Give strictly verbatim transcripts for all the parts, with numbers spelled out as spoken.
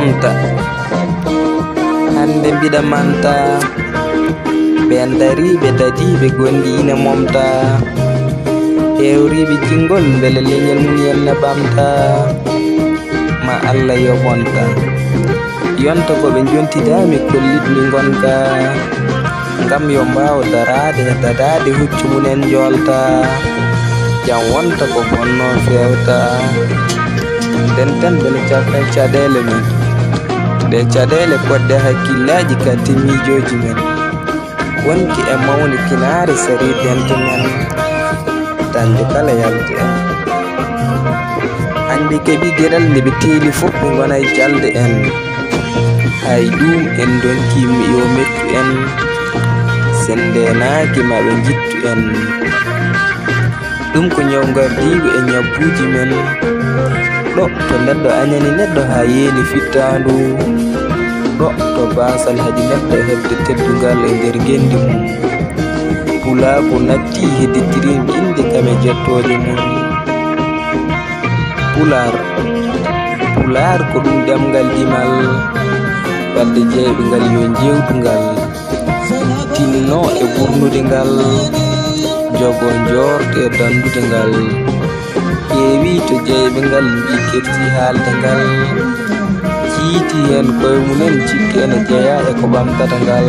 Manta. Hannde mbiɗa manta. Ɓeen dariiɓe dadiiɓe gonɗi ina momta. Heewriiɓe jinngol mbele leñol mum en na ɓamta. Ma Allah yoɓonta. Yonta ko ɓe njontidaa mi kollitmi ngonka. Ngam yo mbaaw daraade, dadaade huccu mum en njoolta. Jam wonta ko bonnoo feewta. Ndenten mbele calten caɗeele men. Ɗe caɗeele koɗɗe hakkillaaji ka miijooji men. Wonki e mawnikinaare sarii dente men. Dañde kala yalti en. Hannde keɓi geɗal nde ɓe teeli fof ɓe ngona e jalde en. Hay ɗum en ndonki mi yo mettu en. Sen ndeenaaki ma ɓe njittu en. Ɗum ko ñaw ngardiigu e ñabbuuji men. Ɗo to neɗɗo añani neɗɗo haa yeeni fittaandu. Ɗo to baasal haɗi neɗɗo heɓde teddungal e nder ngenndi mum. Pulaagu natti hedditirim innde kam e jettooje mum. Pulaar. Pulaar ko ɗum ɗemngal dimal. Wadde jeyɓe ngal yo njeewtu ngal. Tinno e ɓurnude ngal. Jogo njoorte e danndude ngal. Ƴeewi to jeyɓe ngal mbii kerti haalde ngal. Jiiti heen koye mum en cikki ene jeyaa e ko ɓamtata ngal.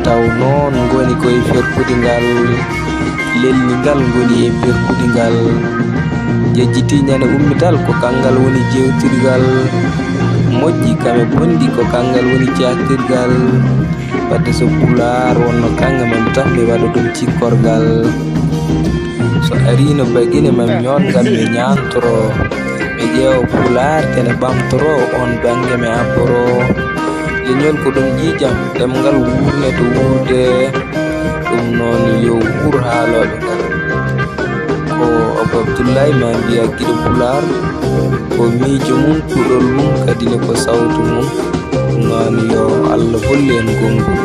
Taw noon ngoni koye ferkude ngal. Lelni ngal ngoni e perkude ngal. Jejjiti ñande ummital ko kanngal woni jeewtirgal. Moƴƴi kam e bonɗi ko kanngal woni caktirgal. Wadde so pulaar wonno kannga ma mi taf mi waɗa ɗum cikkorgal. So arii no bagine ma mi ñoot ngam mi ñaantoro. Mi ƴeewa pulaar ene ɓamtoro oon bannge mi abboro. Leñol ko ɗum ƴiiƴam ɗemngal wuurne to wuurde. Ɗum noon yo wuur haalooɓe ngal. Ko Abou Abdoulaye ma mbiya giɗo pulaar. Ko miijo mum, kuɗol mum, kadi ne ko sawtu mum. Ɗum noon yo Allah hollu en konngol.